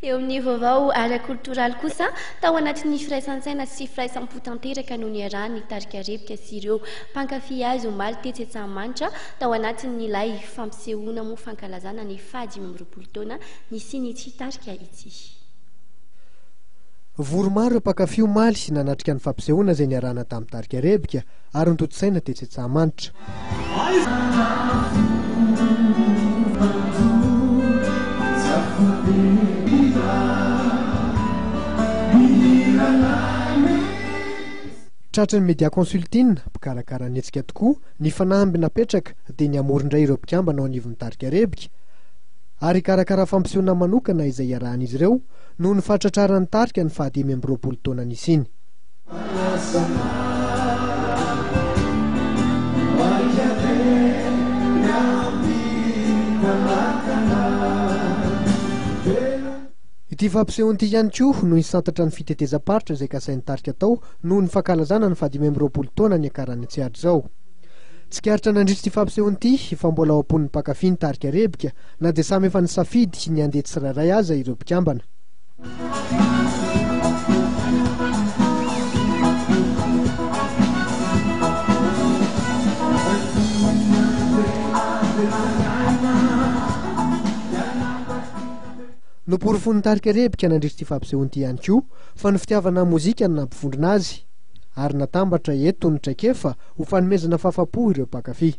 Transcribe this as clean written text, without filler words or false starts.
Eo amin'ny vaovao ara-koltoraly kosa, tao anatin'ny firaisan-tsaina sy firaisam-po tanteraka no niarahan'ny tarika Rebika sy ireo mpankafy azy omaly tetsy Antsahamanitra tao anatin'ilay fampisehoana moa fankalazana ny faha-25 taona nisian'ity tarika ity. Vory maro ireo mpankafy omaly nanatrika ny fampisehoana izay niarahana tamin'ny tarika Rebika ary notontosaina tetsy Antsahamanitra. Tratry ny Media Consulting, mpikarakara ny hetsika tokoa, ny fanamby napetraka dia ny hamory indray ireo mpikambana ao anivon'ny tarika Rebika ary hikarakara fampisehoana manokana izay iarahan'izy ireo noho ny fahatratraran'ny tarika ny faha-25 taona nisiany. Ity fampisehoana ity ihany koa no hisantatra ny fitetezam-paritra izay kasain'ny tarika atao noho ny fankalazana ny faha-25 taona niakarany an-tsehatra izao. Tsikaritra nandritra ity fampisehoana ity fa mbola ao am-pon'ny mpankafy ny tarika Rebika na dia samy efa nisafidy ny handeha tsirairay aza ireo mpikambana. Noporofoin'ny tarika Rebika nandritra ity fampisehoana ity ihany koa fa ny fitiavana mozika no nampivondrona azy ary natambatra eto ny traikefa ho fanomezana fahafapo ireo mpankafy.